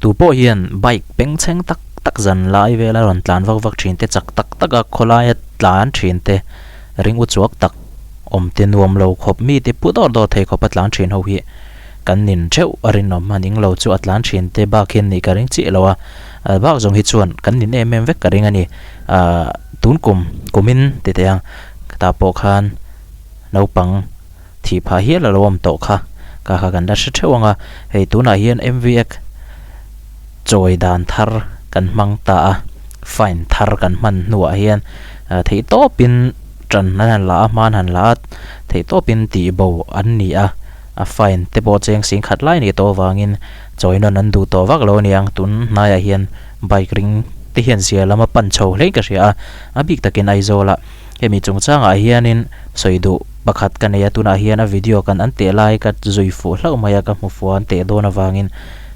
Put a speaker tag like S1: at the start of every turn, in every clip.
S1: Tu pawh hian bike bengchheng tak tak zan lai vela rawn tlan vak vak thin te chak tak tak a khawlaia tlan thin te ring u chuak tak awm te nuam lo khawp mi te pu dawr dawr thei khawp a tlan thin ho hi kan nin theuh a rinawm a ning lo chu a tlan thin te bak hian nih ka ring chiah lo a bak zawng hi chuan kan nin em em vek ka ring a ni ahh tun kum kumin ti teh ang tah pawh khan naupang thih phah hial a lo awm tawh kha ka kha kan la hre theuh ang a hei tunah hian M V Act chawi dan thar kan hmang ta a fine thar kan hman hnuah hian theih tawpin tan an han la a hma an han la a theih tawpin tih bo an ni a a fine te pawh cheng sing khat lai nih tawh avangin chawi nawn an duh tawh vak lo a ni ang tun hnaiah hian bike ring te hian zia lam a pan chho hlein ka hria a a bik takin Aizawl ah. Hemi chungchangah hianin sawi duh pakhat ka nei a, tunah hian a video kan an teh lai ka zui fuh hlauh mai a, ka hmu fuh a an teh dawn avangin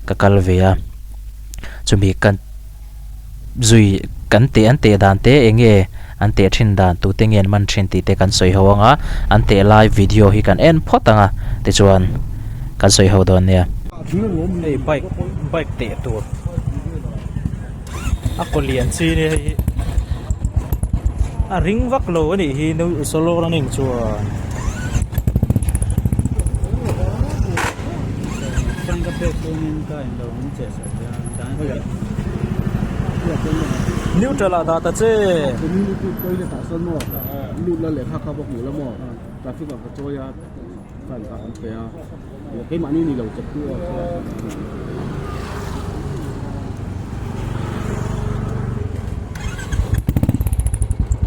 S1: ka kal ve a, chumi ka zui kan teh an teh dan te eng nge an teh thin dan tute nge an man thin tih te kan sawi ho ang a, an teh lai video hi kan en phawt ang a, tichuan kan sawi ho dawn nia. Hei bike bike teh tur. A kaw lian chi nia hei hi a ring vak lo a nih hi no solo running chuan. Neutral ah dah ta che.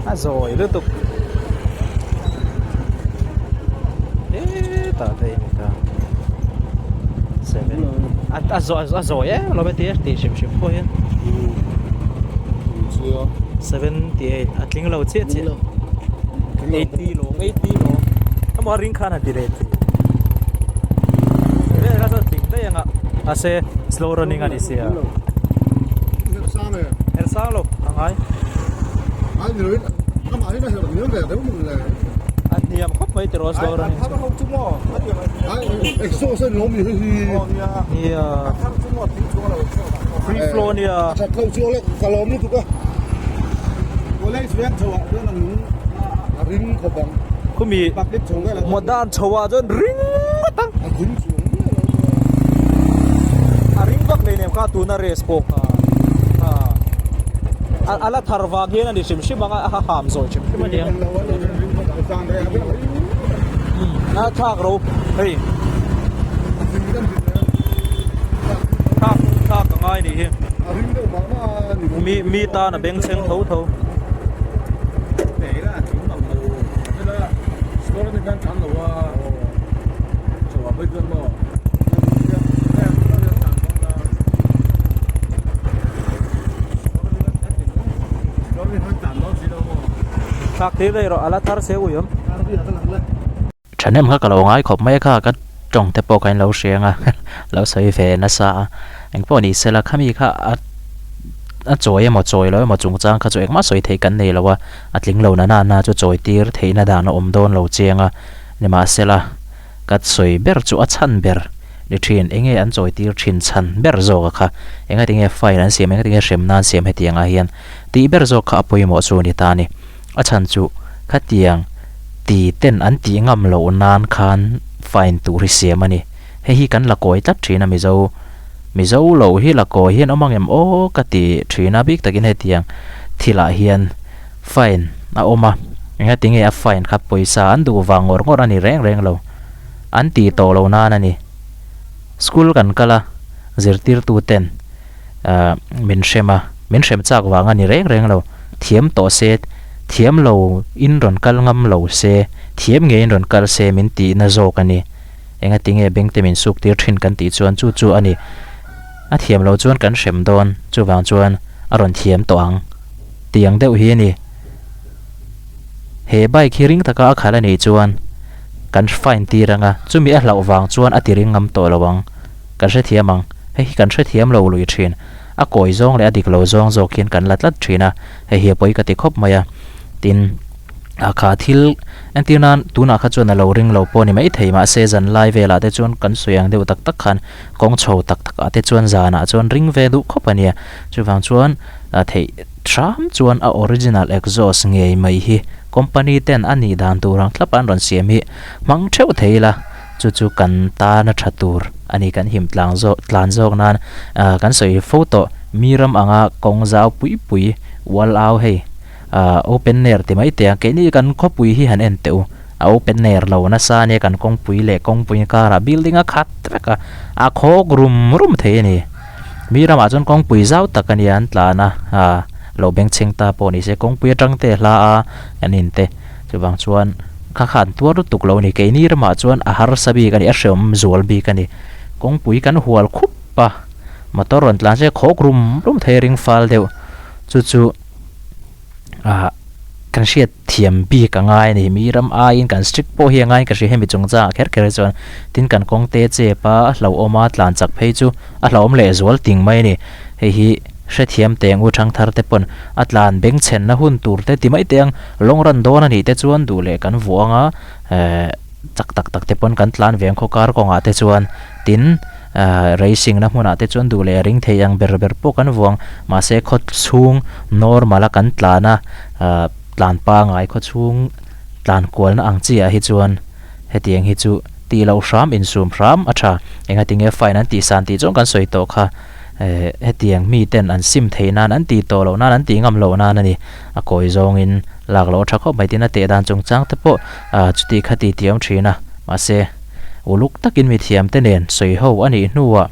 S1: A zawi lutuk hetah te hi ka seven a a zawi em lo heti a tih hrim hrim pawh hian 78 a tling lo chiah chiah 80 lawm 80 lawm emaw a ring khan a ti leh thei vel kha chuan tling daih anga mahse slow running a ni sia her sang lo a ngai a hniam khawp mai tiraw slow running chu nia free flow nia Khumi Modan chho ah chuan ring ngawt ang. A ring vak nei nem kha tuna race pawh kha a a la thar vang hian a ni hrim hrim ang a a ham zawi hrim hrim a nia. A thlak ro hei thlak thlak a ngai nih hi mi mi tan a bengchheng tho tho. Thlak tir daih rawh a la thar se ui awm. Thahnem kha ka lo ngai khawp mai a kha ka tawng te pawh kha in lo hria ang a lo sawi ve nasa a engpawh ni sela khami kha a a chawi emaw chawi lo emaw chungchang kha chu engmah sawi theih kan nei lo a a tling lo na na na chu chawi tir theihna dan a awm dawn lo chiang a nimahsela ka sawi ber chu a chhan ber ni thin enge an chawi tir thin chhan ber zawk a kha enga tinge fine an siam enga tinge hremna an siam hetiang ah hian tih ber zawk kha a pawimawh chu a ni ta a ni. A chhan chu khatiang ti ten an tih ngam loh nan khan fine tur hi siam a ni. Hei hi kan la kawi tlat thin a Mizo Mizo lo hi la kawi hian awm ang em aw ka ti thin a bik takin hetiang thilah hian fine a awm a engati nge a fine kha pawisa an duh vang ngawr ngawr a ni reng reng lo an tih tawh loh nan a ni. School kan kal a zirtirtu ten ahh min hrem a, min hrem chak vang a ni reng reng lo, thiam tawh se, thiam lo in rawn kal ngam lo se, thiam ngei in rawn kal se min tih na zawk a ni. Engati nge bank te min suk tir thin kan tih chuan chu chu a ni. A thiam lo chuan kan hrem dawn, chuvang chuan a rawn thiam tawh ang tih ang deuh hi a ni. He bike hi ring taka a khalh a nih chuan kan fine tir ang a, chumi a hlauh vang chuan a ti ring ngam tawh lo ang. Kan hrethiam ang. Hei hi kan hrethiam lo lui thin. A kawi zawng leh a dik lo zawng zawk hian kan la tlat thin a, hei hi a pawi ka ti khawp mai a. Tin. A kha thil entir nan tunah kha chuan a lo ring lo pawh a ni maithei mahse zan lai velah te chuan kan sawi ang deuh tak tak khan kawng chho tak tak ah te chuan zanah chuan ring ve duh khawp a nia. Chuvang chuan a theih hram chuan a original exhaust ngei mai hi company ten a nih dan tur ang thlap an rawn siam hi hmang theuh thei ila chu chu kan tan a tha tur a ni kan him tlang zawk tlan zawk nan ah kan sawi fo tawh mi ram anga kawng zau pui pui ual au hei. Ahh open air ti mai teh a, keini kan khawpui hi han en teh u, a open air lo nasa ania kan kawngpui leh kawngpui karah building a khat vek a, a khawk rum rum thei a ni. Mi ramah chuan kawngpui zau tak a nia an tlan a, ahh lo bengchheng ta pawh ni se kawngpui atang te hla a an in te, chuvang chuan kha kha an tuar lutuk lo a ni, keini ramah chuan a harsa bik a ni, a hreawm zual bik a ni, kawngpui kan hual khup a, motor rawn tlan se khawk rum rum thei a ring fal deuh, chu chu. ah kan hriat thiam bik a ngai a ni mi ram aiin kan strict pawh hi a ngai ka hria hemi chungchangah kher kher hi chuan tin kan kawng te chep a a hlauhawm a tlan chak phei chu a hlauhawm leh zual ting mai a ni hei hi hrethiam teng u thangthar te pawn a tlan bengchhenna hun tur te ti mai teh ang lawng ran dawn a nih te chuan duh leh kan vuah ang a eh chak tak tak te pawn kan tlan ve ang khawkar kawngah te chuan tin. Ahh racing na hmunah te chuan duh leh ring thei ang ber ber pawh kan vuang mahse khaw chhung normal a kan tlan a ahh tlan pangai khaw chhung tlan kualna ang chi ah hi chuan hetiang hi chu tih loh hram insum hram a tha engatinge fine an tih san tih chuan kan sawi tawh kha eh hetiang mi ten an sim theih nan an tih tawh loh nan an tih ngam loh nan a ni a kawi zawngin lak loh a tha khawp mai tin a teh dan chungchang te pawh ahh chuti kha ti tih a awm thin a mahse. Uluk takin mithiam te nen sawi ho a nih hnuah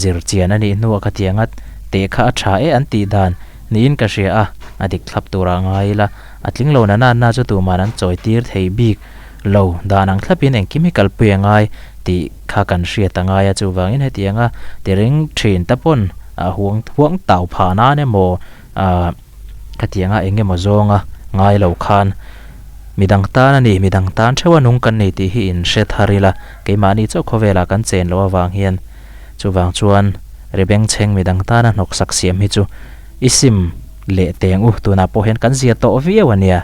S1: zir chian a nih hnuah khatianga teh kha a tha e an tih dan niin ka hria a, a dik thlap turah ngai ila a tling lo na na na chu tuman an chawi tir thei bik lo dan ang thlapin engkim hi kalpui a ngai tih kha kan hriat a ngai a chuvangin hetianga ti ring thin ta pawn a huang huang tau phah nan emaw ah Khatianga eng emaw zawnga ngai lo khan midang tan a ni, midang tan theuh a nung kan ni tih hi in hre thar ila, keimahni chauh khawvelah kan chen loh avang hian chuvang chuan ri bengchheng midang tana hnawksak siam hi chu i sim leh teng u, tunah pawh hian kan zia tawh viau a nia.